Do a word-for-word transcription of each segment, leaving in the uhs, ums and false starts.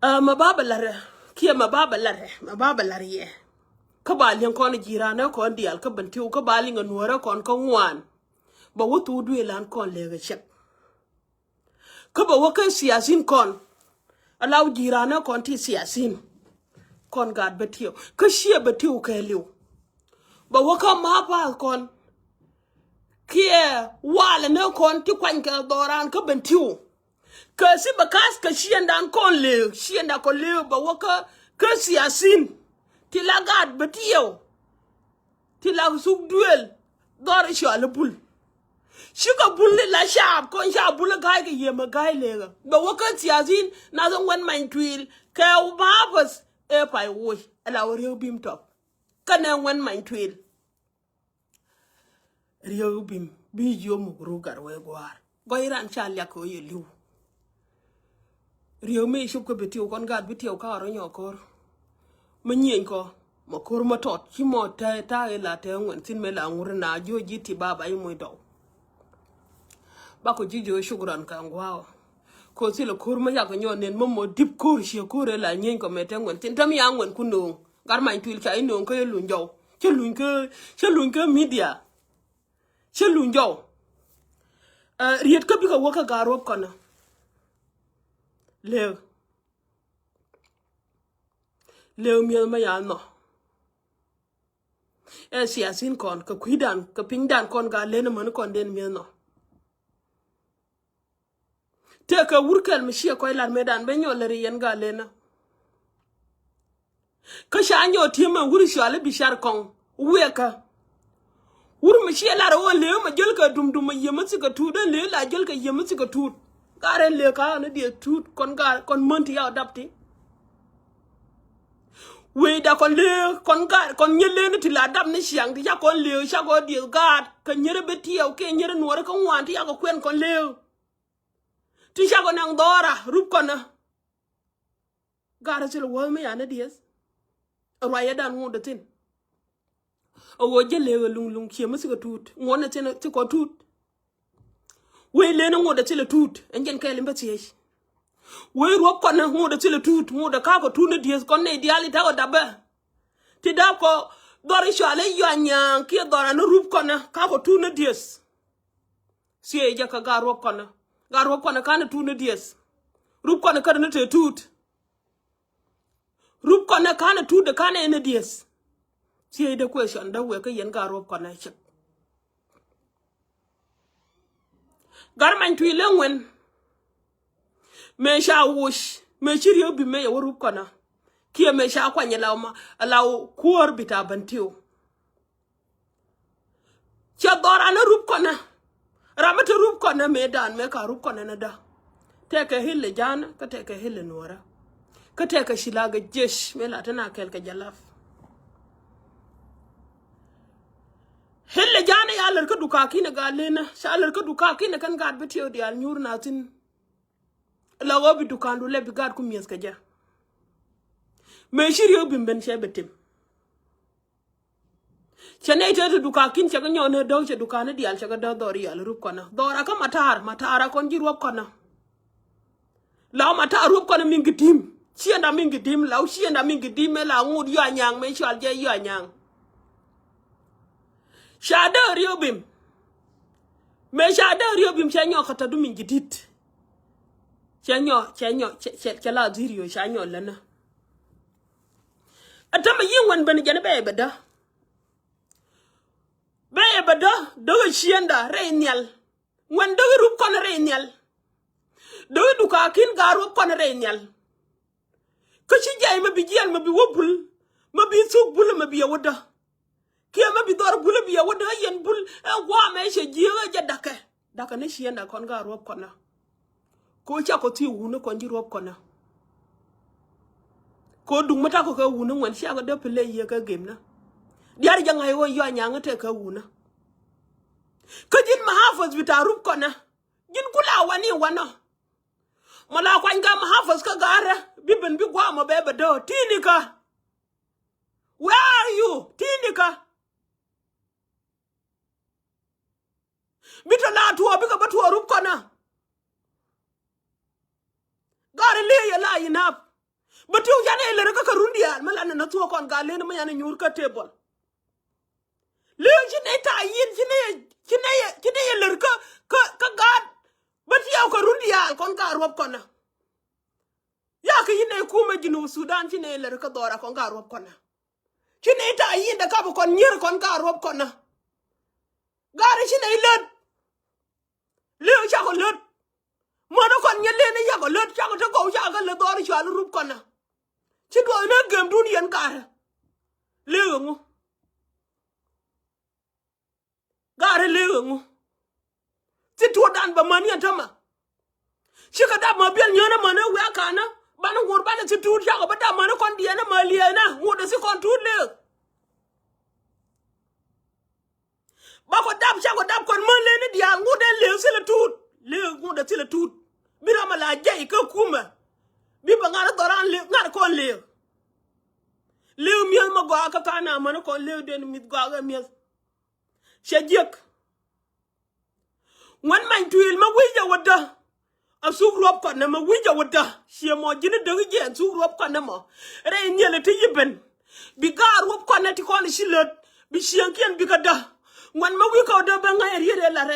Ɛ, ma ba bɛ lar, kiɛ ma ba bɛ lar, ma ba bɛ lar yɛ. Kä ba liŋ kɔn ji̱ ran ɛ kɔn diaal kä Bentiu, kä ba liŋ ɛ nuɔrɛ kɔn kä ŋuan. Ba wä thuk duëël an kɔn lek ɛ cɛk. Kä ba wä kä siasin kɔn. Ala wä ji̱ ran ɛ kɔn ti siasin. Kɔn gaat Bentiu. Kä ciɛ Bentiu kɛɛliw. Ba wä kä ma pa̱a̱th kɔn. Kiɛ walɛ ni kɔn ti kuany kɛ dhɔran kä Bentiu. Kɛ si bɛ ka̱th kɛ ciɛndan kɔn lëë, ciɛndan kɔn lëë bɛ wä kä, kä siasin. Ti la gaat Bentiu. Ti la thuk duëël. Dhɔr i̱ cɔal i̱ bul. Cikɛ bul ni la caap kɔn ca bul i̱ ga̱a̱c kɛ yiëë mɛ ga̱a̱c lëëkä. Bɛ wä kä siasin nath i̱ ŋuɛn many tuil. Kɛ ma pa̱a̱th ëë pay woc. Ala wä Riek Bim tɔp. Kɛnɛ ŋuɛn many tuil. Riek Bim bi jiö muk ruk gat wee gua̱a̱r. Gɔy ran ca liak kɛ wee yɛ li̱w. Riek mi cop kä Bentiu kɔn gaat Bentiu ka rɔ nyɔk ko̱r. Mi nyieny kɔ mɔ ko̱r mɔ tɔt ci mɔ tɛ ta̱a̱ ila tɛ ŋuɛn thin mi la ŋur na jiö ji̱ ti baba i̱ muc dɔw. Bakɔ ji̱ jiö cuk ran kɛ ŋua̱a̱. Kɔ thilɛ ko̱r mɔ yak nyɔk nen mɔ mɔ dip ko̱r ciɛ ko̱r ila nyieny kɔ mɛ tɛ ŋuɛn thin tɛm ya ŋuɛn ku no̱o̱ŋ. Gat many tuil ca i̱ no̱o̱ŋ kä i̱ luny jɔw. Cä luny kä, cä luny kä media. Cä luny jɔw. Ɛ, riet kä bikɛ wä kä gaat ruɔp kɔnä. Lëë. Lëë mi̱eth mä ya nhɔ. Ɛ siasin kɔn kɛ kui̱dan kɛ pinydan kɔn gaat lënä mäni kɔn den mi̱eth nhɔ. Tëëkɛ wur kɛl mi ciɛ kɔc lat mëëdan ben nyɔk lär yɛn gaa lenä. Kä ca nyɔk ti̱emɛ wur cɔal i̱ bi car kɔŋ wëëkä. Wur mi ciɛ lar ɣöö lëë mɛ jälkɛ dumdum ɛ yiëmä thikɛ tuut ɛn lëë la jälkɛ yiëmä thikɛ tuut. Gaa rɛn lëë ka ɣän i̱ diɛ tuut kɔn gaa kɔn män ti yaw dap ti. Wecda kɔn lëë kɔn gaa kɔn nyɛ lëë ni ti la dap ni ciaŋ ti ca kɔn lëë ca kɔn diɛ gaat kɛ nyerä bi tiɛw kiɛ nyerä nuɔrä kä ŋuan ti ca kɛ kuɛn kɔn lëë. Ti cakɔ naŋ dhɔra rup kɔnä. Garɛ thil wäth mi yanɛ dieth. Ruayɛ dan ŋot dee thin. A ɣöö jɛ lëëk a luŋ luŋ ciɛ mi thikɛ tuut ŋuɔ̱tnɛ thin thikɔ tuut. Wec lenɛ ŋot dee thilɛ tuut ɛn jɛn kɛɛl in bä thiec. Wec ruɔp kɔnä ŋot dee thilɛ tuut ŋot dee kakɔ tuut ni dieth kɔn nɛy diaal i̱ takɔ dapɛ. Ti dapkɔ dhɔr i̱ cɔal i̱ yɔa nyaaŋ kiɛ dhɔr anä rup kɔnä kakɔ tuut ni dieth. Thiecä kä gat ruɔp kɔnä. Gat ruɔp kɔnä kanɛ tuut ni dieth. Rup kɔnä kärä ni te tuut. Rup kɔnä kanɛ tuut de kanɛ ni dieth. Thiecä de question dee wek kä yɛn gat ruɔp kɔnä cik. Gat many tui̱ lɛ ŋuɛn. Mëë ca woc mëë ci Riek bi mëë yɛ wä rup kɔnä. Kiɛ mëë ca kuany ɛ law ma ɛ law kuäär bi ta bän tiw. Cɛ dhɔran ni rup kɔnä. Ram mi te rup kɔnä mëë dan mëë ka rup kɔnä ni dä. Tɛkɛ hil lɛ ja̱a̱nä kä tɛkɛ hil lɛ nuɔ̱ɔ̱rä. Kä tɛkɛ ci la gɛ jiec mëë la te na kɛl kɛ jɛ lap. Hil lɛ ja̱a̱nä ya lär kä dukaa kinɛ gaa lenä ca lär kä dukaa kinɛ kɛn gaat bi tiɛw diaal nyuur na thi̱n. La ɣɔw bi dukaandu lɛ bi gaat ku mi̱eth kɛ jɛ. Mëë ci Riek bi ben cɛ bɛ tim. Cɛ nɛy tëë ti dukaa kin cɛ kɛ nyɔk ni däk cɛ dukaa ni diaal cɛ kɛ däk dhɔr rial rup kɔnä dhɔr akä matar matar akɔn ji̱ ruɔp kɔnä. Law matar ruɔp kɔnä min gidim ciɛnda min gidim law ciɛnda min gidim mëë la ŋut yɔa nyaŋ mëë cual jɛ yɔa nyaŋ. Ca däk riöp im. Mëë ca däk riöp im cɛ nyɔk kä tädu min jidit. Cɛ nyɔk cɛ nyɔk cɛ la dhir yö ca nyɔk länä. Ɛ tämɛ yiëë ŋuɛn ben jɛn bɛ yɛ bɛ dä. Bɛ yɛ bɛ dä däk ɛ ciënda rɛy nhial. Ŋuɛn däk rup kɔn rɛy nhial. Däk dukaa kin gaa rup kɔn rɛy nhial. Kä ci jiɛc mɛ bi jiɛn mɛ bi wä bul mɛ bi thuk bul mɛ bi yɛ wä dä. Kiɛ mɛ bi dhɔr bul bi yɛ wä dä yɛn bul ɛ guamɛ cɛ jiëk ɛ jɛ dakɛ. Dakɛ ni ciënda kɔn gaa ruɔp kɔnä. Ko ca kɔ thi wunä kɔn ji̱ ruɔp kɔnä. Ko duŋ mi takɔ kɛ wunä ŋuɛn cia kɔ dee pile yiëë kɛ gemnä. Diaar jɛ ŋa̱c ɣöö yɔa nyaŋä tɛk kɛ wunä. Kä ji̱n mahafaz bi ta rup kɔnä. Ji̱n kula wani wanɔ. Mɔ la kuany kä mahafaz kä ga̱rä bi ben bi guamɔ bɛ bɛ döör ti̱i̱ni kä. Where are you? Ti̱i̱ni kä. Bi tɔ la tuɔɔk bikɛ bä tuɔɔk rup kɔnä. Gari li̱e̱ yɛ la inap. Bä tiw canɛ lär kä kɛ run diaal mi lanɛ nä thuɔɔk kɔn gal len mi yanɛ nyuur kä table. Lëë ci nɛy ta̱a̱ yin ci nɛy ci nɛy ci nɛy lär kä kä kä gaat. Bä tiɛw kɛ run diaal kɔn gaat ruɔp kɔnä. Yakɛ yin nɛy kumɛ Junub Sudan ci nɛy lär kä dhɔra kɔn gaat ruɔp kɔnä. Ci nɛy ta̱a̱ yin dɛ kapɛ kɔn nyier kɔn gaat ruɔp kɔnä. Gaat ci nɛy lät. Lëë cakɔ lät. Mɔnä kɔn nyɛ len ni yakɔ lät cakɔ te gɔw cakɔ lät dhɔr cual rup kɔnä. Ci duɔth ni gem dun yɛn garɛ. Lëë ŋu. Garɛ lëë ŋu. Ci tuɔdan bɛ män yɛn tämɛ. Cikɛ dap mɛ biɛl nyönä mänä wiakanä banɛ ŋur banɛ ci tuut cakɔ bä dap mänä kɔn diɛnä mɛ liɛnä ŋut dɛ ci kɔn tuut lëë. Bakɔ dap cakɔ dap kɔn män lëë ni diaal ŋut dee lëë thilɛ tuut. Lëë ŋut dee thilɛ tuut. Bi ram a la jɛy kä kumɛ. Bi bɛ ŋa̱n dhɔran lëë ŋa̱n kɔn lëë. Lëë mi̱eth mɛ gɔaa kä ka̱n a män kɔn lëë den mi̱th gɔaa kɛ mi̱eth. Cɛ jiäk. Ŋuɛn many tuil mɛ wi̱c jɛ wädä. A thuk ruɔp kɔn nɛ mɛ wi̱c jɛ wädä ciɛ mɔ ji̱n däk jiɛn thuk ruɔp kɔn nɛ mɔ. Rɛy nhiɛlɛ ti yi ben. Bi gaar ruɔp kɔn nɛ ti kɔn ci lät. Bi ciɛŋkiɛn bikɛ dä. Ŋuɛn mɛ wi̱c kɛ wädä bɛ ŋa̱c riet ɛ lat rɛ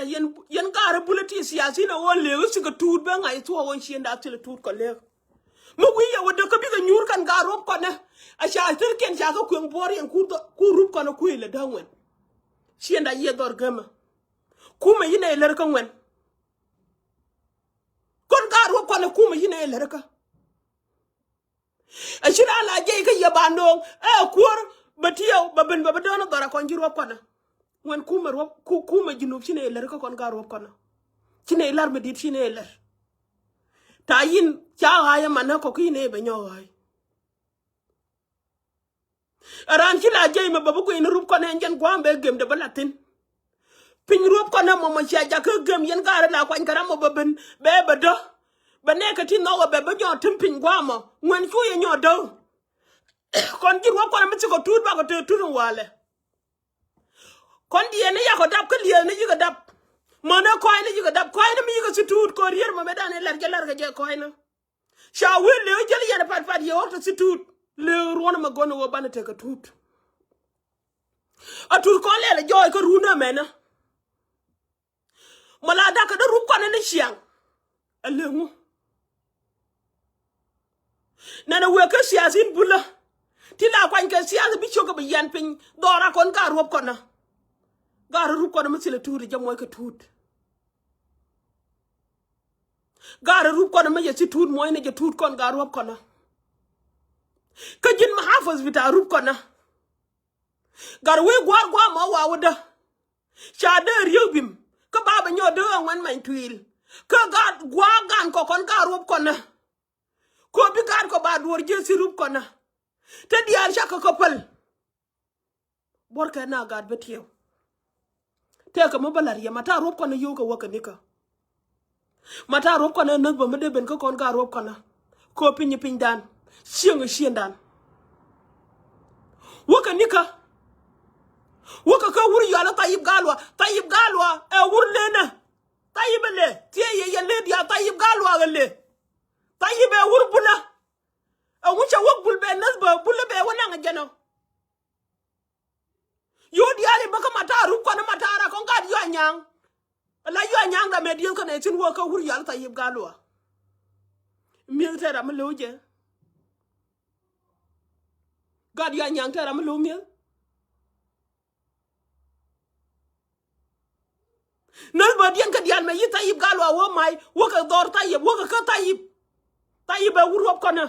yɛn gaar bulɛ ti siasin ɛ ɣöö lëk ci kɛ tuut bɛ ŋa̱c thuɔɔk ɣöö ciɛn da̱a̱ thilɛ tuut kɔ lëk. Mi wi̱i̱ yɛ wä däk kä bikɛ nyuur kɛn gaat ruɔ̱p kɔnɛ. A ca thilkiɛn ca kä kueŋ buɔɔr yɛn ku rup kɔnɛ kuëëc lɛ däk ŋuɛn. Ciɛnda yiɛ dhɔr gämä. Kumɛ yinɛ ilär kä ŋuɛn. Kɔn gaat ruɔ̱p kɔnɛ kumɛ yinɛ ilär kä. A ci raan la jiɛc kä yɛ ba no̱o̱ŋ ɛ kuäär bɛ tiɛw bɛ ben bɛ bɛ däänä dhɔr a kɔn ji̱ ruɔ̱p kɔnɛ. Ŋuɛn kumɛ ruɔ̱p ku- kumɛ Junub cinɛ ilär kä kɔn gaat ruɔ̱p kɔnɛ. Cinɛ ilär mi di̱t cinɛ ilär. Ta yin ca ɣa̱a̱c ɛmanä kɔk inɛ bɛ nyɔk ɣa̱a̱c. Ɛ raan ci la jiɛc mɛ bɛ bi guic ni rup kɔn ɛn jɛn gua̱a̱m bɛ gem dɛ bä la thi̱n. Piny ruɔ̱p kɔn ɛmɔ mɔ cia jakä gem yɛn gaarä la kuany kɛ ram mɔ bɛ ben bɛ bɛ dä. Bɛ nɛɛkɛ ti nhɔk ɛ bɛ bi nyɔk tim piny gua̱a̱mɔ ŋuɛn cu yɛ nyɔk däk. Kɔn ji̱ ruɔ̱p kɔn ɛmɛ cikɔ tuut bakɔ te tuut in walɛ. Kɔn diɛɛni yakɔ dap kä liɛɛni yikɛ dap. Mänɛ kɔcni yikɛ dap kɔcni mi yikɛ ci tuut kɔn rier mɔ mɛ dan in lar jɛ lar kɛ jɛ kɔcni. Ca wee lëë jäl yɛn pat pat yɛ ɣɔk te ci tuut. Lëë ruɔ̱n mɛ gɔn ɣöö banɛ tekɛ tuut. A tuut kɔn lɛl jɔɔc kä run ɛmɛnä. Mɔ la dakä dee rup kɔn ni ciaŋ. A lëë ŋu. Nɛnɛ wëë kä siath in bulä. Ti la kuany kɛ siath bi ciökɛ bi yɛn piny dhɔra kɔn gaat ruɔ̱p kɔnä. Gaat rup kɔnä mi thilɛ tuut jɛ muɔc kɛ tuut. Gaat rup kɔnä mi yɛ ci tuut muɔcni jɛ tuut kɔn gaat ruɔ̱p kɔnä. Kä ji̱n mahafaz bita rup kɔnä. Gat wi̱i̱ gua̱a̱r gua̱a̱r mɔ wa wädä. Ca dee riek bim kä ba bɛ nyɔk dee ɛ ŋuɛn many tuil. Kä gat gua̱a̱r gan kɔ kɔn gaat ruɔ̱p kɔnä. Kɔ bi gaat kɔ ba duɔ̱ɔ̱r ji̱ thi̱n rup kɔnä. Te diaal cakɛ kɔ päl. Buɔ̱rkɛ na gaat bä tiɛw. Tëëkɛ mi bä la̱r yɛ ma ta̱a̱ ruɔ̱p kɔn yio̱w kɛ wäkɛ nikä. Ma ta̱a̱ ruɔ̱p kɔn ɛ näth bä mi dee ben kä kɔn gaat ruɔ̱p kɔn ɛ. Kɛ ɣöö piny pinydan cieŋ ɛ ciëndan. Wäkɛ nikä. Wäkɛ kä wur yɔal ɛ Thayip Galwa, Thayip Galwa ɛ wur lenä. Thayip ɛ le thiee yɛ yɛ le diaal Thayip Galwa ɛ le. Thayip ɛ wur bulä. Ɛ wur cɛ wäk bul bɛ näth bä bulä bɛ wä naŋ ɛ jɛn ɔ. Yio̱w diaal i̱ bä kä Matar rup kɔn i̱ Matar a kɔn gat Yuanyaŋ. Ala Yuanyaŋ da mɛ dieth kɔn ɛ thi̱n wä kä wur yal Thayip Galwa. Mi̱eth tɛɛr amä lo̱w jɛ. Gat Yuanyaŋ tɛɛr amä lo̱w mi̱eth. Näth bä diɛn kä diaal mɛ yi Thayip Galwa wä may wäkɛ dhɔr Thayip wäkɛ kä Thayip. Thayip ɛ wur ruɔp kɔnä.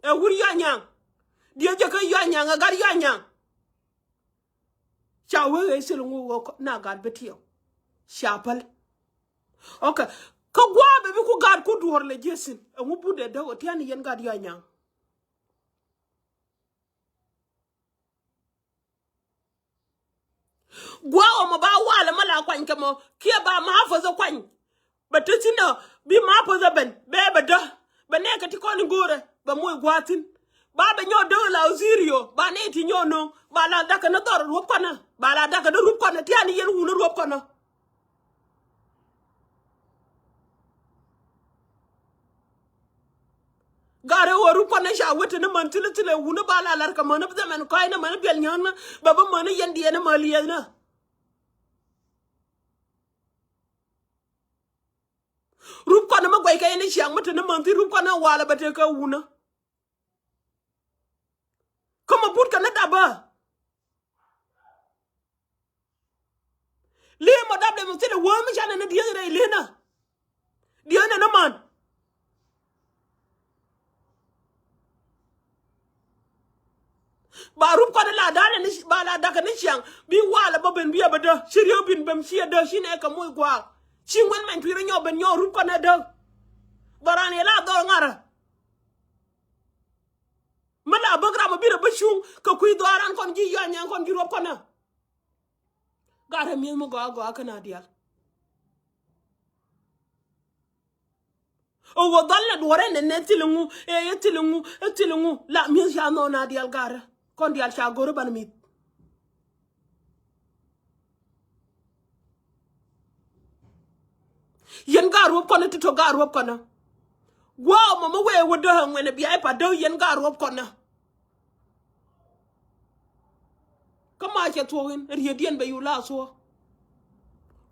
Ɛ wur Yuanyaŋ. Dieth jɛ kä Yuanyaŋ ɛ gat Yuanyaŋ. Ca wee ɣɛy thil ŋu ɣöö na gat bi tiɛw. Ca päl. Ok. Kä gua̱a̱ bɛ bi ku gat ku duɔ̱ɔ̱r lɛ ji̱ thi̱n ɛŋu but dee däk ɔ tiani yɛn gat Yuanyaŋ. Gua̱a̱ ɔ mɔ ba walɛ mɔ la kuany kɛ mɔ kiɛ ba ma hafäth ɛ kuany. Bɛ te thi̱n ɔ bi ma hafäth ɛ ben bɛ bɛ dä. Bɛ nɛɛkɛ ti kɔn in go̱o̱rɛ bɛ moc gua̱a̱ thi̱n. Ba bɛ nyɔk däk la Osirio ba nɛy ti nyɔk no̱o̱ŋ ba la dakä ni dhɔr ruɔ̱p kɔnä ba la dakä ni rup kɔnä tiani yɛn wun ni ruɔ̱p kɔnä. Garɛ Rup kɔn ni ca wä te ni män thilɛ thilɛ wun ni ba la lar kɛ män ni bi dhɛmɛn kɔc ni män ni biɛl nyän ni bɛ bi män ni yɛn diɛn ni män liɛth ni. Rup kɔn ni mi guɛc kɛ yɛn ni ciaŋ mi te ni män thi rup kɔn ni walɛ bɛ te kɛ wun ni. Kä mɛ but kɛ ni dap bä. Li̱i̱ mɔ dap dee mɔ thilɛ wee mi canɛ ni dieth rɛy li̱i̱nä. Dieth nɛ ni man. Ba rup kɔn la da̱a̱n ni ba la dakɛ ni ciaŋ bi walɛ bä ben bi a bä dä ci riek bin bem ci a dä ci nɛ kɛ moc gua̱a̱k. Ci ŋuɛn mɛn tui̱rä nyɔk ben nyɔk rup kɔn ɛ dä. Dhɔran yɛ la dhɔr ŋarä. Mi la bäk ram a bi rɛ bä cuŋ kɛ kui̱ dhɔaran kɔn ji̱ yɔany nyɛn kɔn ji̱ ruɔp kɔnä. Gat rɛ mi̱eth mi gɔaa gɔaa kɛn a diaal. Ɛ wä dhɔl nɛ duɔrɛ nɛ nɛ thil ŋu ɛ ɛ thil ŋu ɛ thil ŋu la mi̱eth ca nhɔɔn a diaal gat rɛ kɔn diaal ca go̱rä ban mi̱th. Yɛn gaat ruɔp kɔnä ti tɔ gaat ruɔp kɔnä. Gua̱a̱ mɔ mi wee wä däk ɛ ŋuɛn ɛ bia ɛ pa däk yɛn gaat ruɔp kɔnä. Kä ma cɛ thuɔ̱k in rietdiɛn bɛ yu la thuɔ̱k.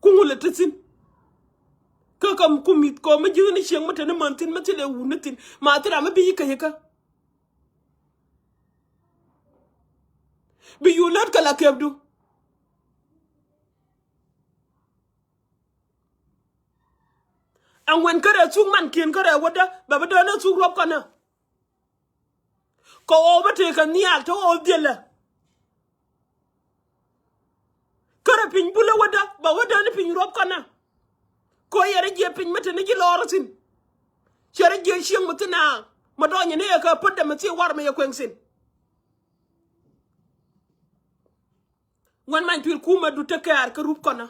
Ku ŋul ɛ ti thi̱n. Kä kä ku mi̱th kɔ mi ji̱k ni cieŋ mi te ni män thi̱n mi thilɛ wun ni thi̱n ma thil ram mi bi yi käc kä. Bi yu lät kɛ la kepdu. Ɛŋuɛn kärɛ thuk mankiɛn kärɛ wädä bɛ bi däänä thuk ruɔp kɔnä. Kɛ ɣɔw bä tëëkɛ nhial te ɣɔw dhielä. Kärɛ piny bulä wädä bɛ wädä ni piny ruɔp kɔnä. Kɛ ɣɔw yɛrɛ jiɛ piny mi te ni ji̱ lɔɔr thi̱n. Cɛ rɛ jiɛ cieŋ mi thi̱n a mi dɔɔnyɛ ni yɛ kɛ pätdɛ mi thiɛ war mi yɛ kueŋ thi̱n. Ŋuɛn many tuil kumɛ du te kɛɛr kɛ rup kɔnä.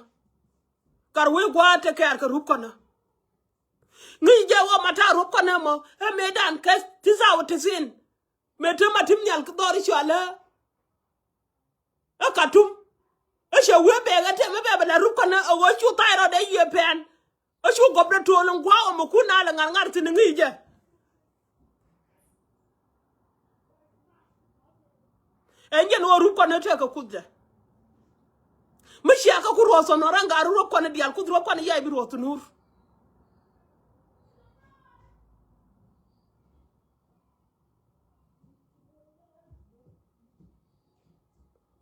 Kar wee gua̱a̱th te kɛɛr kɛ rup kɔnä. Ŋi̱i̱c jɛ wä ma ta̱a̱ rup kɔnä mɔ ɛ mëëdan kɛ ti thaw ti thi̱n. Mëë te ma tim nhial ki dhɔr i̱ cualä. Ɛ Katum. Ɛ cɛ wee bɛɛk ɛ tɛm ɛ bɛɛk bɛ la rup kɔnä ɛ ɣöö cu thayrɔt ɛ yiëë pɛn. Ɛ cu gɔpdɛ to̱o̱l in gua̱a̱k ɔmɔ kun naalɛ ŋa̱r ŋa̱r thi̱n in ŋi̱i̱cɛ. Ɛn jɛn ɣöö rup kɔn ɛ tɛkɛ kuth jɛ. Mi ciakä ku ruɔth thɔn ɔ rɛŋ gaari ruɔp kɔn ɛ diaal kuth ruɔp kɔn ɛ yay bi ruɔth thunur.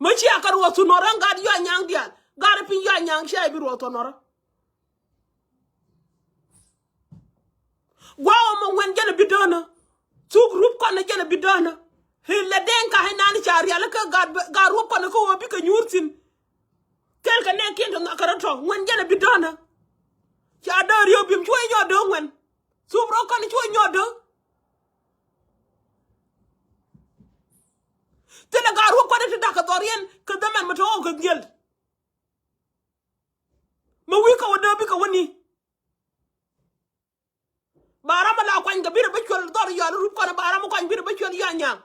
Mi ciakä ruɔth thun ɔ rɛŋ gat yɔ anyaŋ diaal gat piny yɔ anyaŋ ciay bi ruɔth thɔn ɔ rɛŋ. Gua̱a̱k ɔmɔ ŋuɛn jɛn a bi däänä. Thuk rup kɔn jɛn a bi däänä. Hilɛ dɛŋ ka hinan ca rialikä gat ruɔp kɔn kä ɣöö bikɛ nyuur thi̱n. Kɛl kɛ nɛɛkiɛn tɔ nhɔakä rɔ tɔ ŋuɛn jɛn a bi däänä. Ca däär yio̱w bim cuɔ inyɔɔt däk ŋuɛn. Thuk ruɔp kɔn cuɔ inyɔɔt däk. Thilɛ gat ruɔp kɔn ti da̱k kɛ dhɔriɛn kɛ dhämɛn mi tɔ ɣɔw kɛ nhiel. Mi wi̱i̱ kɛ wä dee bikɛ wä ni. Ba ram mi la kuany kɛ bi rɛ bä cuɛl dhɔr yɔal rup kɔn ba ram mi kuany bi rɛ bä cuɛl yɔal nyaŋ.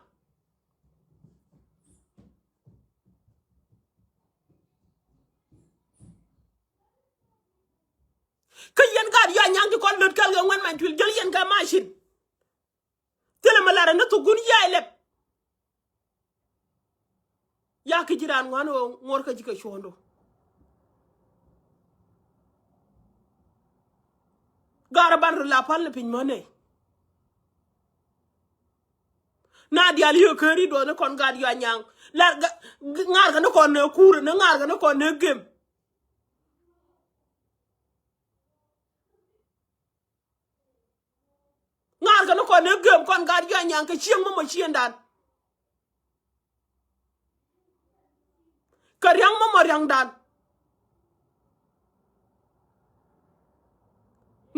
Kä yɛn gaat yɔal nyaŋ ti kɔn lät kɛl kɛ ŋuɛn many tuil jäl yɛn kɛ macin. Thilɛ mi larɛ ni thukun yaac lɛp. Yaa ki ji̱ raan ŋuan ɣöö ŋuɔ̱rkä ji̱ kɛ cuɔ̱ɔ̱ŋdu. Gaarä ban rɔ la pal ni piny mänɛ. Na diaal yio̱o̱ ker i̱ duɔth ni kɔn gat yɔa nyaŋ la ŋa̱rkä ni kɔn ni kuur ni ŋa̱rkä ni kɔn ni gem. Ŋa̱rkä ni kɔn ni gem kɔn gat yɔa nyaŋ kɛ cieŋ mɔmɔ ciëndan. Kɛ ria̱ŋ mɔmɔ ria̱ŋdan.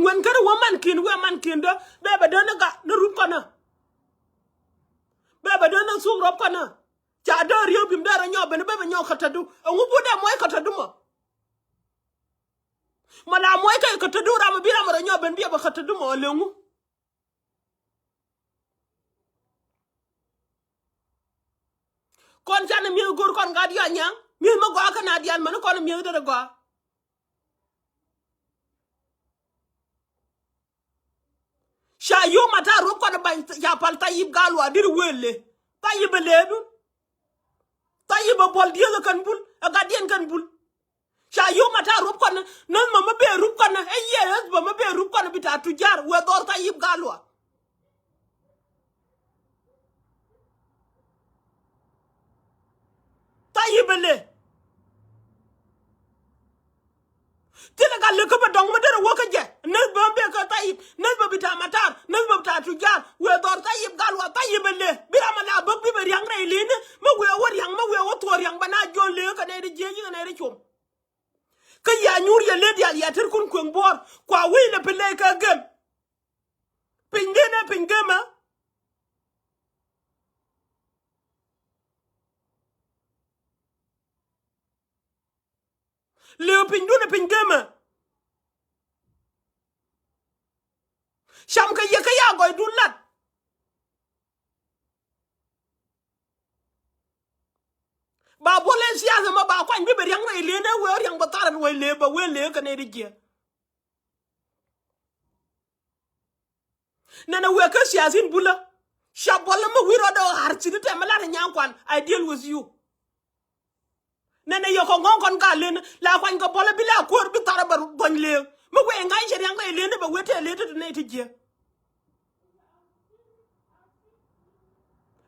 Ŋuɛn kärɛ wä mankiɛn wä mankiɛn dä bɛ bɛ dä ni gat ni rup kɔnä. Bɛ bɛ dä ni thuk ruɔp kɔnä. Ca dä riek bim dä rɔ nyɔk ben bɛ bɛ nyɔk kä tädu ɛŋu bu dɛ muɔc kä tädu mɔ. Mɔ la muɔc kä kä tädu ram bi ram rɔ nyɔk ben bi bɛ kä tädu mɔ leŋu. Kɔn canɛ mi̱eth go̱r kɔn gat yɔa nyaŋ mi̱eth mi gɔaa kä na diaal mäni kɔn mi̱eth derɛ gɔaa. Ca yom a ta̱a̱ ruɔ̱p kɔn ba̱ny ca A pal Thayip Gatluak diri wëë lëë. Thayip ɛ lëëdun. Thayip ɛ buɔl dieth ɛ kɛn bul, ɛ gatdiɛn kɛn bul. Ca yom a ta̱a̱ ruɔ̱p kɔn, näth mɔ mi bëë rup kɔn, ɛ yiëë ɣäth bä mi bëë rup kɔn bi ta̱a̱ tujaar, wëë dhɔr Thayip Gatluak. Thayip ɛ lëë. Thilɛ gat lëk kä bɛ dɔ̱ŋ mi derɛ wä kä jɛ. Näth bä bɛ kä Thayip, näth bä bi ta̱a̱ matar, näth bä bi ta̱a̱ tujaar, wëë dhɔr Thayip Gatluak, Thayip ɛ lëë. Bi ram a la bäk bi bɛ ria̱ŋ rɛy lëëni, mi wëë wä ria̱ŋ, mi wëë wä thuɔɔ riaŋ bɛ na jiɔn lëë kä nɛy di jiëc kä nɛy di com. Kä yia nyuur yɛ lëë diaal yia tër kun kueŋ buɔɔr, kua wec lɛ pi lɛy kɛ gem. Piny dee nɛ piny gemä. Lëë piny dun ɛ piny gemä. Cam kɛ yɛ kä ya gɔcdun lat. Ba buɔl ɛ siasa ma ba kuany bi bɛ riaŋ rɛy lëë nɛ wëë riaŋ bɛ thar ɛ ruɔy lëë bɛ wëë lëë kɛ nɛy di jiɛ. Nɛnɛ wëë kä siasin bulä. Ca buɔlä mi wi̱i̱ rɔɔdɛ ɣa̱r thi̱n tɛmɛ lat ɛ nyaŋ kuan, I deal with you. Nɛnɛ yɛ kɔ ŋɔ̱ŋ kɔn ka len la kuany kɛ buɔlä bi la kuäär bi tharɛ bɛ gɔny leek. Mi wëë ŋa̱c cɛ riaŋ kɛ len bɛ wëë tɛɛ lee ti ti nɛy ti jiɛ.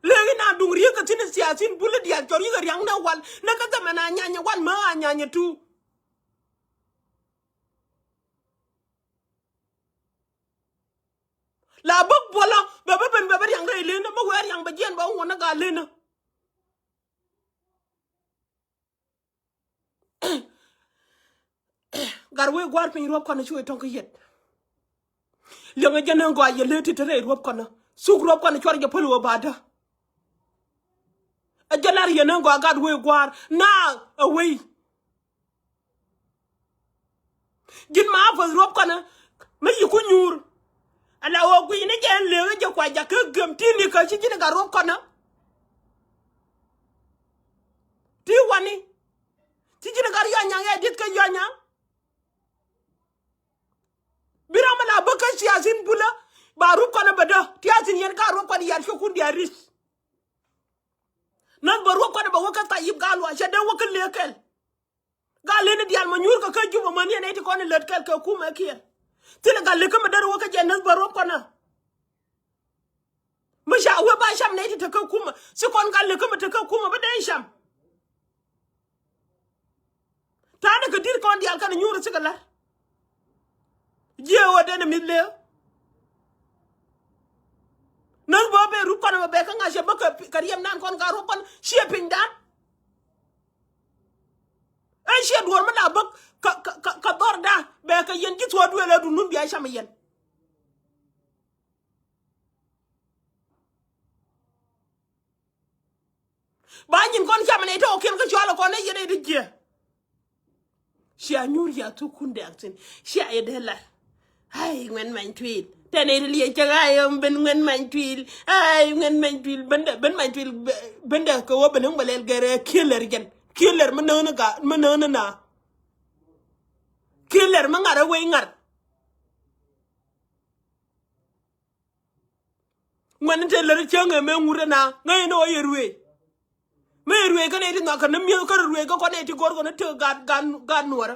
Leek in a duŋ riek kɛ thi̱n siasin bulä diaal cɔr yikɛ riaŋ nɛ wal nɛ kä thɛmɛ na nyanyɛ wan mä a nyanyɛ tu. La bäk buɔlä bɛ bä ben bɛ bä riaŋ rɛy lenä, bä wee riaŋ bɛ jiɛn bɛ wä ŋuɔ̱n ɛ gaa lenä. Gat wee gua̱a̱r piny ruɔ̱p kɔn cu ɛ tɔ̱ŋ kä yɛt. Liɛŋɛ jɛn ɛn gɔaa yɛ lëë ti te rɛy ruɔ̱p kɔn. Thuk ruɔ̱p kɔn cuarɛ jɛ päl wä ba̱a̱dä. Ɛ jɛ lar yɛn ɛn gɔaa gat wee gua̱a̱r na ɛ wee. Ji̱n ma a puɔth ruɔ̱p kɔnä mi yiku nyuur. Ala ɣöö gui̱cni jɛ ɛn leekä jɛ kua jakä gem ti ni kä ci ji̱n gat ruɔ̱p kɔnä. Ti wani ci ji̱n gat yɔnya ɛ di̱th kä yɔnya. Bi ram ala bä kä siasin bulä ba rup kɔnä bɛ dä ti asin yɛn ka ruɔ̱p kɔnä yar cokun diaris. Näth bä ruɔ̱p kɔnä bɛ wä kä Thayip Gatluak cɛ dee wä kä leekäl. Gaa leni diaal ma nyuur kɛ kä Jubɛ mäni ɛn ɛ ti kɔn in lät kɛl kɛ kumɛ kiɛl. Thilɛ gaa lek kä mi deri wä kä jɛ näth bä ruɔ̱p kɔnä. Mi ca wee ba cam nɛ ti te kä kumɛ ci kɔn gaa lek kä mi te kä kumɛ bä dee cam. Ta̱a̱ ni kɛ di̱t kɔn diaal kɛn nyuur cikɛ la̱r. Jiɛ ɣöö den ɛ mi̱th leek. Näth bä ben rup kɔn ɛmɛ bɛ kä ŋa̱c ɛ bä kɛ riɛm nan kɔn ka ruɔ̱p kɔn ciɛ pinydan. Ɛ ciɛ duɔ̱ɔ̱r mi la bäk kɛ dhɔrda bɛ kɛ yɛn ji̱ thuɔ̱ɔ̱r duëël ɛ duundun bia cam ɛ yɛn. Ba nyin kɔn cam nɛy tɔɔkiɛn kä cual kɔn nɛy yɛn nɛy ti jiɛ. Cia nyuur ya thukun dɛk thin cia yɛ dee lar. Ai ŋuɛn many tuil tɛn nɛy ti liec cɛ ɣa̱a̱ yɛ ben ŋuɛn many tuil. Ai ŋuɛn many tuil ben dɛ ben many tuil ben dɛ kɛ wä ben ŋuɛn bɛ lɛl gɛrɛ kiɛ lɛr jɛn kiɛ lɛr mi nööni ga mi nööni na. Kiɛ lɛr mi ŋa̱r ɛ wei ŋa̱r. Ŋuɛn te lär cäŋ ɛ mëë ŋut ɛna ŋäc ni ɣä yɛ ruëëc. Mëë yɛ ruëëc kä nɛy ti nhɔakä ni mi̱eth kä rɛ ruëëc kä kɔn nɛy ti go̱r kɔn ni tëk gat gat gat nuɔrä.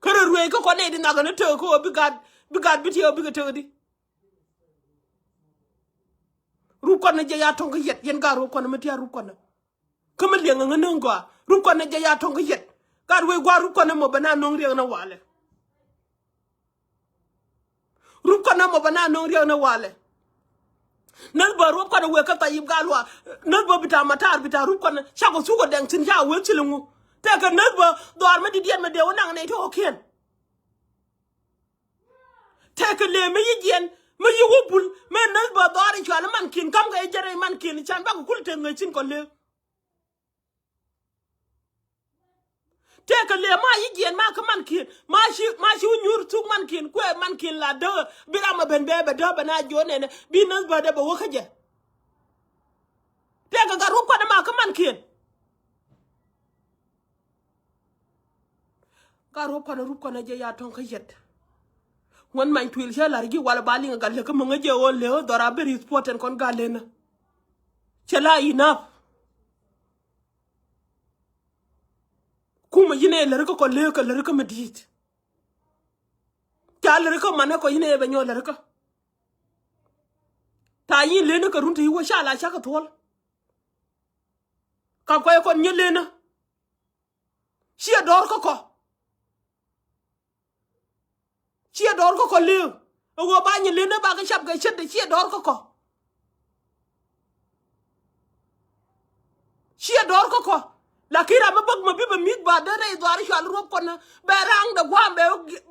Kä rɛ ruëëc kä kɔn nɛy ti nhɔakä ni tëk kä ɣä bi gat bi gat bi tiɛɛk bikɛ tëk di. Rup kɔn ni jɛ ya tɔ̱ŋ kä yɛt yɛn gat rup kɔn ni mi tia̱a̱ rup kɔn ni. Kä mi liɛŋ ŋä näŋ gɔaa rup kɔn ni jɛ ya tɔ̱ŋ kä yɛt. Gat wec gua̱a̱r rup kɔn ni mɔ bɛ na no̱ŋ riɛk ni walɛ. Rup kɔn ni mɔ bɛ na no̱ŋ riɛk ni walɛ. Näth bä rup kɔn ni wek kä Thayip Gatluak näth bä bi ta̱a̱ matar bi ta̱a̱ rup kɔn ni cakɔ thuk ɔ dɛŋ thi̱n ca wek thil ŋu. Tɛkɛ näth bä dhɔaar mi di̱t yɛn mi dee wä naŋ nɛy ti ɣɔ̱kiɛn. Tɛkɛ lëë mi yi jiɛn mi yi wä bul mi näth bä dhɔaar i̱ cual i̱ mankiɛn ka̱mkɛ i̱ jɛn rɛy mankiɛn i̱ can bakɛ kul tëth ŋäc thi̱n kɔ lëë. Tëëkɛ lëë ma yi jiɛn ma kä mankiɛn ma ci ma ci wä nyuur thuk mankiɛn kuɛ mankiɛn la däk bi ram a ben bɛ bɛ däk bɛ na jiɔ nɛnɛ bi näth bä dee bɛ wä kä jɛ. Tëëkɛ gat rup kuanɛ ma kä mankiɛn. Gat rup kuanɛ rup kuanɛ jɛ ya tɔ̱ŋ kä yɛt. Ŋuɛn many tuil cɛ lar ji̱ wal ba liŋ gal lek kä mäŋä jɛ ɣöö lek dhɔr a bi rith puɔt ɛn kɔn gal lenä. Cɛ la inap. Kumä yinɛ lär kä kɔ lek kä lär kä mi di̱i̱t. Ca lär kä manɛ kɔ yinɛ bɛ nyɔ lär kä. Ta yin lenä kä run te iwä ca la cakɛ thuɔl. Ka kuay kɔn nyɛ lenä. Ciɛ dɔɔr kä kɔ. Ciɛ dɔɔr kä kɔ li̱w. Ɛ ɣöö ba nyin li̱n ɛ bakɛ cap kɛ ce̱t ɛ ciɛ dɔɔr kä kɔ. Ciɛ dɔɔr kä kɔ. Lakin ram mi bäk mi bi bɛ mi̱th ba dee rɛy dhuaar cual ruɔ̱p kɔn bɛ raŋdɛ gua̱a̱m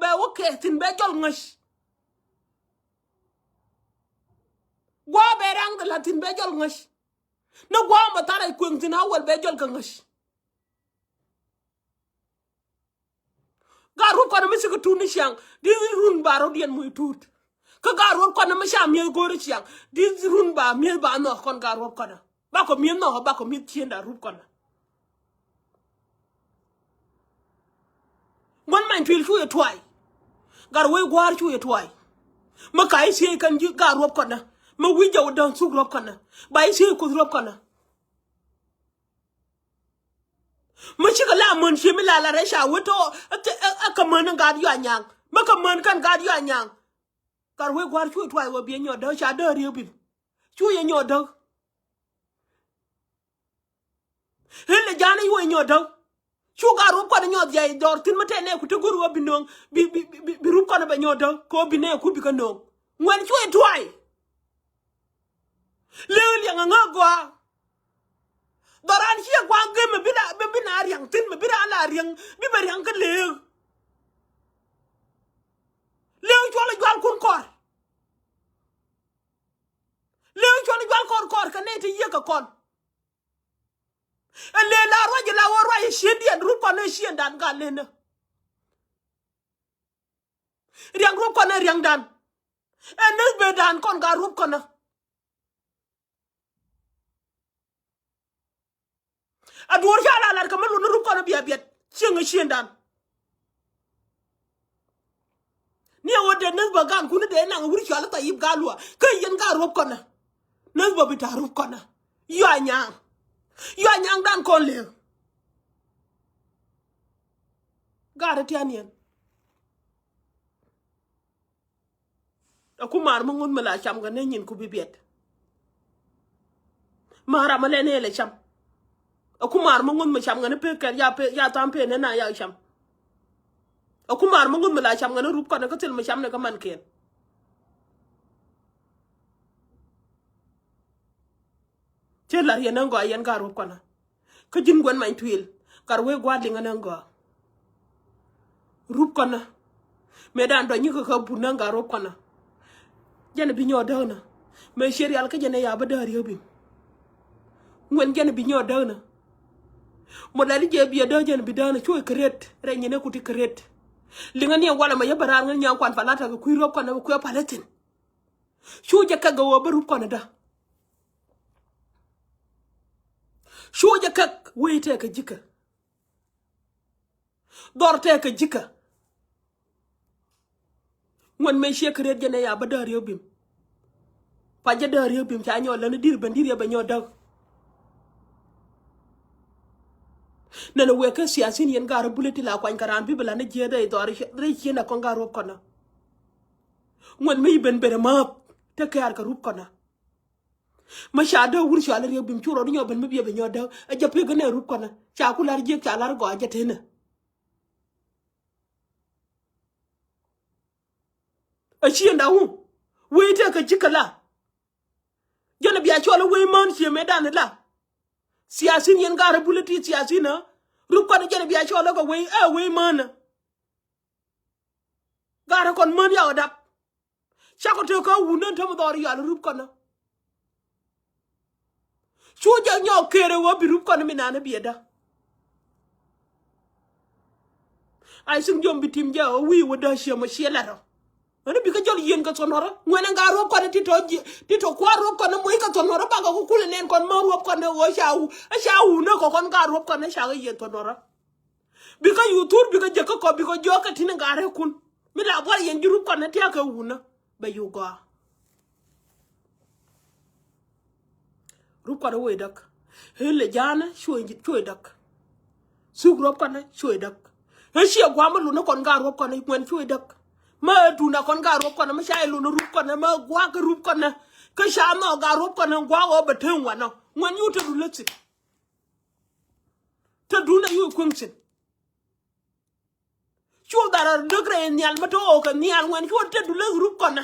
bɛ wä kɛ thi̱n bɛ jɔl ŋäc. Gua̱a̱m bɛ raŋdɛ la̱t thi̱n bɛ jɔl ŋäc. Ni gua̱a̱m bɛ tharɛ kueŋ thi̱n a wäl bɛ jɔl kɛ ŋäc. Gaat ruɔ̱p kɔnɛ mi cikɛ tut ni ciaŋ. Di̱t run ba rɔ̱diɛn muc tut. Kä gaat ruɔ̱p kɔnɛ mi ca mi̱eth go̱o̱ri ciaŋ. Di̱t run ba mi̱eth ba nhɔk kɔn gaat ruɔ̱p kɔnɛ. Bakɔ mi̱eth nhɔk bakɔ mi̱eth ciënda ruɔ̱p kɔnɛ. Ŋuän many tuil cu yɛ tuay. Gat wec gua̱a̱r cu yɛ tuay. Mi ka i̱ ciec kɛn ji̱ gaat ruɔ̱p kɔnɛ. Mi wi̱c jɛ wä däŋ thuk ruɔ̱p kɔnɛ. Ba i̱ ciec kuth ruɔ̱p kɔnɛ. Mi cikɛ la män cie mi la la rɛy ca wet tɔ. Ɛ kɛ män in gaat yua nyaŋ mi kɛ män kɛn gaat yua nyaŋ. Gat wec gua̱a̱r cu tuay wä biɛ nyɔɔt däk ca däk riek bi̱th. Cu yɛ nyɔɔt däk. Ɣil lɛ ja̱a̱n i̱ wä nyɔɔt däk. Cu gat ruɔ̱p kɔn nyɔɔt jay dɔɔr thi̱n mi tɛn nɛ ku te go̱r wä bi no̱o̱ŋ bi bi bi rup kɔn bɛ nyɔɔt däk kɛ wä bi nɛ ku bi kɛ no̱o̱ŋ. Ŋuɛn cu yɛ tuay. Leek liɛŋ aŋä gɔaa. Dhɔran ciɛ gua̱a̱k gem mi bi na bi na riaŋ thi̱n mi bi na la riaŋ bi bɛ riaŋ kä leek. Leek cuɔl jual kun kɔr. Leek cuɔl jual kɔr kɔr kɛ nɛy ti yiëk kɛ kɔn. Ɛ leek la ruac la wä ruac ciëndiɛn rup kɔn ɛ ciëndan gal lenä. Riaŋ ruɔ̱p kɔnä riaŋdan. Ɛ näth bëëdan kɔn gat ruɔ̱p kɔnä. A duɔ̱ɔ̱r ca la lat kɛ mi luɔ̱n ni ruɔ̱p kɔnä bia biɛt cieŋ ɛ ciëndan. Ni ɛ ɣöö dee näth bä gan kuni dee naŋ wur cɔal i̱ Thayip Gatluak kä yɛn gat ruɔ̱p kɔnä. Näth bä bi ta̱a̱ ruɔ̱p kɔnä. Yua nyaŋ. Yua nyaŋdan kɔn lëë. Gat ri tian yɛn. Ɛ ku maar mi ŋuth mi la cam kɛ ni nyin ku bi biɛt. Maar ram mi lɛ ni lɛ cam. Ɛ ku maar mi ŋuth mi cam kɛ ni pek kɛr ya pek ya tham pek ni na ya cam. Ɛ ku maar mi ŋuth mi la cam kɛ ni rup kɔn kä thil mi cam ni kä man ken. Cɛ lar yɛn ɛn gɔaa yɛn gat rup kɔnä. Kä ji̱n guɛn many tuil gat wee gua̱a̱r liŋ ɛn ɛn gɔaa. Rup kɔnä. Mëë dan dɔ̱ny nyikä kä but nä gat rup kɔnä. Jɛn bi nyɔɔt däk nä. Mëë ciɛ rial kä jɛn ɛ ya bä däk riek bim. Ŋuɛn jɛn bi nyɔɔt däk nä. Mɔ lɛli jɛ biɛ däk jɛn bi däk nä cuɛ kɛ ret rɛy nyin ɛ kuti kɛ ret. Liŋ ɛn yɛ walɛ mɛ yɛ bä raar ŋän nyaŋ kuan palata kɛ kui̱ rup kɔnä kuɛ palä thi̱n. Cu jɛ kɛk gɛ wä bä rup kɔn dä. Cu jɛ kɛk wee tɛkɛ ji̱kä. Dhɔr tɛkɛ ji̱kä. Ŋuɛn mëë ciɛ kɛ riet jɛ nɛ ya bä däär yɛ bim. Pa jɛ däär yɛ bim ca nyɔɔl läni dir ben dir yɛ bɛ nyɔɔl däk. Nɛnɛ wek kä siasin yɛn gaar bulɛ ti la kuany kɛ raan bi bɛ la ni jiɛth rɛy dhɔr rɛy cieen a kɔn gaar ruɔp kɔnä. Ŋuɛn mi ben ben ɛ määth te kɛɛr kɛ rup kɔnä. Mi ca dee wur cɔal riek bim cu rɔɔd nyɔ ben mi biɛ ben nyɔ dee ɛ jɛ pek gɛ nɛ rup kɔnä ca ku lar jiek ca lar gɔaa jɛ tenä. Ɛ ciënda wu wee tëë kɛ cikɛ la. Jɛn bia cɔl ɛ wee mään cie mëëdan la. Siasin yɛn gaar ɛ bulɛ ti siasin ɛ rup kɔnä jɛn bia cɔl ɛ kɛ wee ɛ wee mään ɛ. Gaarä kɔn män yak ɛ dap. Cakɔ tëë kä wun nän tämɛ dhɔr yal rup kɔnä. Cu jɛ nyɔk kerɛ wä bi rup kɔnä mi nanä biɛ dä. Ai thiŋ jɔm bi tim jɛ ɛ wi̱i̱ wä dä ciɛ mɔ ciɛ lat ɔ. Ɣän bikɛ jɔl yieen kɛ thon wärä ŋuɛn ɛn gaar ruɔp kɔnä ti tɔ jiɛ ti tɔ kuaar ruɔp kɔnä moc kɛ thon wärä bakɛ ku kulɛ nɛn kɔn män ruɔp kɔnä ɣöö ca wu ɛ ca wun nä kɔ kɔn gaar ruɔp kɔnä cakɛ yieen thon wärä. Bikɛ yuthur bikɛ jɛ kä kɔ bikɛ jiɔk kɛ tin in gaarɛ kun. Mi la buar yɛn ji̱ rup kɔnɛ tia̱a̱ kɛ wunä bɛ yuk gɔaa. Rup kɔnɛ wee däk. Ëë lɛ ja̱a̱nä cuɛ däk. Thuk ruɔp kɔnɛ cuɛ däk. Ëë ciɛ gua̱a̱m mi lunä kɔn gaat ruɔp kɔnɛ ŋuɛn cuɛ däk. Mä ëë duundä kɔn gaat ruɔp kɔnɛ, mä ca yɛ lunä rup kɔnɛ, mä gua̱a̱k kɛ rup kɔnɛ. Kä ca nhɔk gaat ruɔp kɔnɛ gua̱a̱k ɣöö bɛ teŋ wanɔ. Ŋuɛn cu te duundä thi̱n. Te duundä cu kueŋ thi̱n. Cu dhar a däk rɛy nhial mä te ɣɔw kɛ nhial ŋuɛn cu te duundä rup kɔnɛ.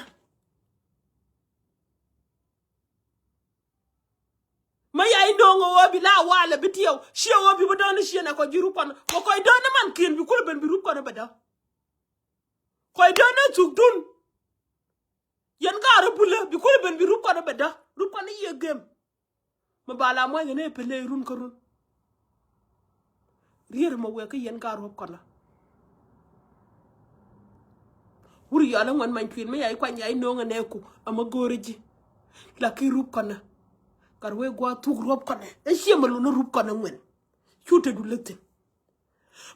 Mä ya indo̱o̱ŋ ɣöö bi la walɛ bi tiɛw, ciɛ ɣöö bi bä däni ciɛ nɛ kɔ ji̱ rup kɔnɛ. Kɔ kɔc däni mankiɛn bi kulɛ ben bi rup kɔnɛ bɛ dä. Kɔc däni thuk dun. Yɛn gaat rɔ bulä bi kulɛ ben bi rup kɔnɛ bɛ dä. Rup kɔnɛ yiëë gem. Mi ba la muɔ̱c kɛ ni pele run kä run. Rier mɛ wek kä yɛn gaat ruɔp kɔnä. Wur yɔl iŋuan many kui̱n mi yay kuany yay no̱o̱ŋ ɛ nɛɛku ama go̱o̱rä ji̱. Lakin rup kɔnä. Gat wee gua̱a̱th thuk ruɔp kɔnä. Ɛ ciɛ mɛ lunä rup kɔnä ŋuɛn. Cu te du lät thi̱n.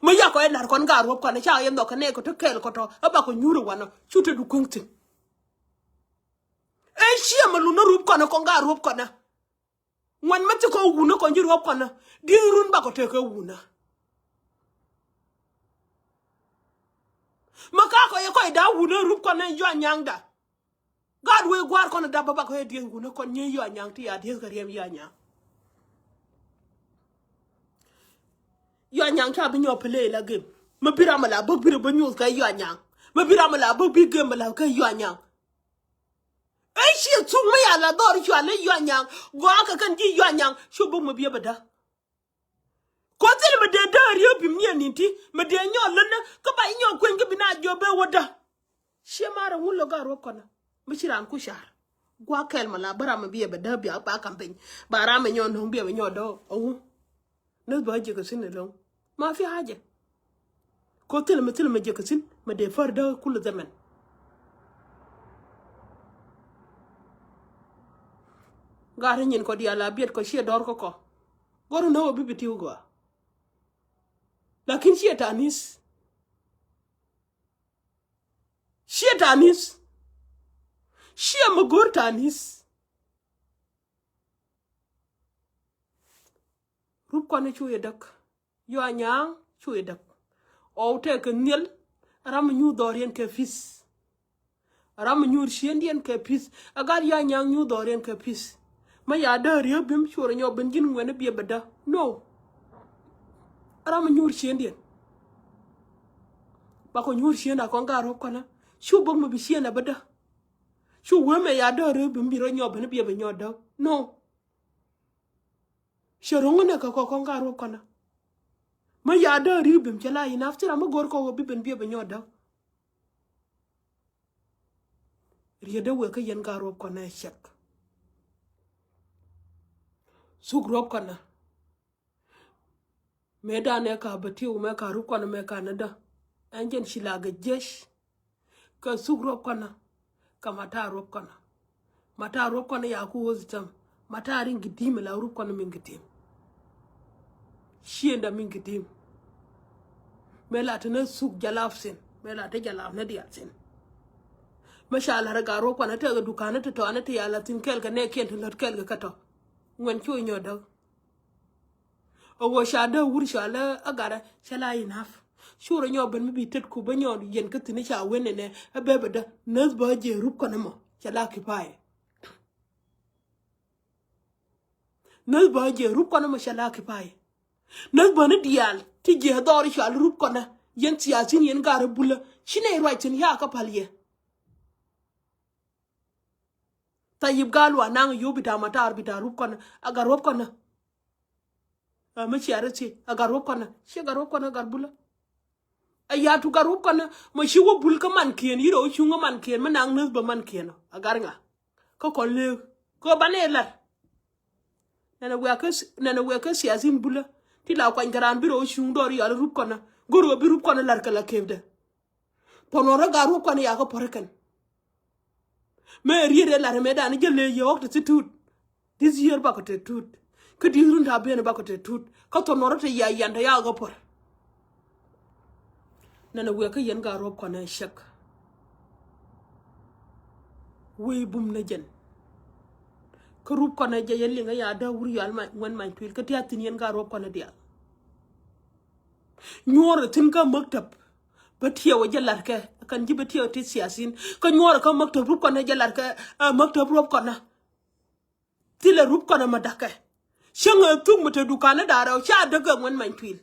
Mi yakɔ ɛ la̱r kɔn gaat ruɔp kɔnä ca yɛ nhɔk kɛ nɛɛkɔ te kɛɛl kɔtɔ ɛ bakɔ nyuur ɛ wanɔ cu te du kueŋ thi̱n. Ɛ ciɛ mɛ lunä rup kɔnä kɔn gaat ruɔp kɔnä. Ŋuɛn mä thikɔ wunä kɔn ji̱ ruɔ̱p kɔnä. Di̱th run bakɔ tekɛ wunä. Mä kakɔ yɛ kɔc da̱a̱ wunä rup kɔnä yua nyaŋda. Gaat wee gua̱a̱r kɔn da̱a̱ bä bakɔ yɛ di̱th wunä kɔn nyi yua nyaŋ ti ya di̱th kɛ riɛm yua nyaŋ. Yua nyaŋ ca bi nyɔk pele la gem. Mä bi ram ala bä bi rɛ bä nyuth kɛ yua nyaŋ. Mä bi ram ala bä bi gem ala kɛ yua nyaŋ. Ëë ciɛ thuk mi ya la dhɔr cua lɛ yua nyaŋ. Gɔaa kɛ kɛn ji̱ yua nyaŋ cu bok mi biɛ bɛ dä. Kuɔth thil mi dee dee riek bi miɛ ni̱n ti mi dee nyɔk länä kä ba inyɔk kueny kä bi na jiɔ bɛ wä dä. Ciɛ marɛ ŋun lɔ gaat ruɔ̱p kɔnä mi ci raan ku car. Gua̱a̱k kɛl mi la bä ram mi biɛ bɛ dä bia ba kampeny ba ram mi nyɔk no̱o̱ŋ biɛ bɛ nyɔk dä. Awu. Näth bä jiɛ kɛ thi̱n ɛlɔ̱ŋ. Ma fi haja. Ko thilɛ mi thilɛ mi jiɛ kɛ thi̱n mi dee fär däk kul dhɛmɛn. Gat ri nyin kɔ diaal a biɛt kɔ ciɛ dɔr kä kɔ. Gɔr nä wä bi bi tiw gɔaa. Lakin ciɛ tanis. Ciɛ tanis. Ciɛ mi go̱r tanis. Rup kɔn i̱ cu yɛ däk. Yua nyaŋ cu yɛ däk. Ɣɔw tɛk kɛ nhiel. Ram mi nyuur dhɔriɛn kɛ pi̱th. Ram mi nyuur ciëndiɛn kɛ pi̱th. Ɛ gat yua nyaŋ nyuur dhɔriɛn kɛ pi̱th. Mä ya däär yä bim cu rɔ nyɔk ben ji̱n ŋuɛn i̱ biɛ bɛ dä. No. Ram mi nyuur ciëndiɛn. Bakɔ nyuur ciënda kɔn gat ruɔ̱p kɔnä. Cu bäk mi bi ciënda bä dä. Cu wee mɛ ya däär yä bim bi rɔ nyɔk ben i̱ biɛ bɛ nyɔk dä. No. Ciɛ ro̱ŋ inɛ kɛ kɔk kɔn ka ruɔ̱p kɔnä. Mä ya däär ri bim cɛ la inaf thil ram mi go̱r kɔk wä bi ben biɛ bɛ nyɔk däk. Riet dee wek kä yɛn ka ruɔ̱p kɔnä ɛ cɛk. Thuk ruɔ̱p kɔnä. Mëë danɛ ka bä tiw mɛ ka rup kɔnä mɛ ka nä dä. Ɛn jɛn ci la gɛ jiɛc. Kɛ thuk ruɔp kɔnä. Kɛ mata ruɔp kɔnä. Mata ruɔp kɔnä ya ku woth tɛm. Mata rin gɛ di̱i̱m la rup kɔnä min gɛ di̱i̱m. Ciënda min gɛ di̱i̱m. Mɛ la te nä thuk jalap thin. Mɛ la te jalap nä dial thin. Mɛ ca la rɛ ga ruɔp kɔnä te gɛ dukanä te tɔanä te ya la thin kɛl kɛ nɛ kiɛn te lät kɛl kɛ kä tɔ. Ŋuɛn cu nyɔ däk. Ɛ ɣöö ca dee wur ca lɛ ɛ gat ɛ cɛ la inaf. Cu rɔ nyɔk ben mi bi tet ku bä nyɔk yɛn kä thi̱n ca wen nɛnɛ ɛ bɛ bɛ dä näth bä jɛ rup kɔn ɛmɔ cɛ la kipayɛ. Näth bä jɛ rup kɔn ɛmɔ cɛ la kipayɛ. Näth bä ni diaal ti jɛ dhɔr ca rup kɔn ɛ yɛn thiathin yɛn gat ɛ bulä ci nɛy ruac thi̱n ya kä pal yɛ. Thayip gal wa naŋ yo̱o̱ bita matar bita rup kɔnä a gat rup kɔnä. A mi cia rɛ thiec a gat rup kɔnä ci gat rup kɔnä gat bulä. A yatu gat rup kɔnä ma ci wä bul kä mankiɛn yirɛ wä cuŋä mankiɛn mi naŋ näth bä mankiɛn ɔ a gat ŋa. Kä kɔn leek kä banɛ lar. Nɛnɛ wɛɛkä nɛnɛ wɛɛkä siasin bulä ti la kuany kɛ raan bi rɛ wä cuŋ dɔɔr yɔal rup kɔnä go̱r wä bi rup kɔnä lar kɛ la kepdɛ. Pɔn ɣän rɔ gat ruɔp kɔn i̱ yakä pɔr ikɛn. Mëë riet ëë lat ɛmɛ dan i̱ jɛ lëë yɛ ɣɔk ti thi tuut. This year bakɔ te tuut. Kä di̱th run ta̱a̱ ben bakɔ te tuut kä thon ɣän rɔ te yia yan te yakä pɔr. Nɛnɛ wëë kä yɛn gat ruɔp kɔn ɛ cɛk. Wei bum ni jɛn. Kä rup kɔnä jɛ yɛ liŋ ɛ ya dee wur yɔal ma ŋuɛn many tuil kä tiath thin yɛn gaat ruɔp kɔnä diaal. Nyuɔr thin kä maktab bä tiɛw jɛ lar kɛ kan ji̱ bä tiɛw ti siasin kä nyuɔr kä maktab rup kɔnä jɛ lar kɛ maktab ruɔp kɔnä. Thilɛ rup kɔnä ma dakɛ cäŋ ɛ thuk mi te dukan ni da̱rɛ ca däk ɛ ŋuɛn many tuil.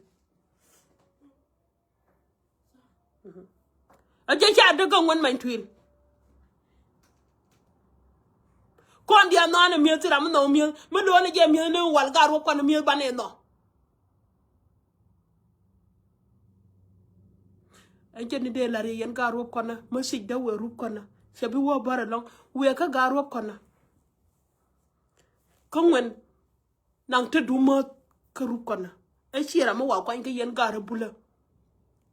A jɛ ca däk kä ŋuɛn many tuil. Kɔn diaal nhɔanɛ mi̱eth ti ram mi nhɔk mi̱eth mi lo̱o̱nɛ jɛ mi̱eth ni wal gaat ruɔp kɔnä mi̱eth banɛ nhɔk. Ɛn cɛ ni dee lar yɛ yɛn gaat ruɔp kɔnä mi sic dee wëë rup kɔnä cɛ bi wä bär ɛlɔ̱ŋ wëë kä gaat ruɔp kɔnä. Kä ŋuɛn naŋ te du mäth kä rup kɔnä. Ɛ ciɛ ram mi wa kuany kä yɛn gaat rɛ bulä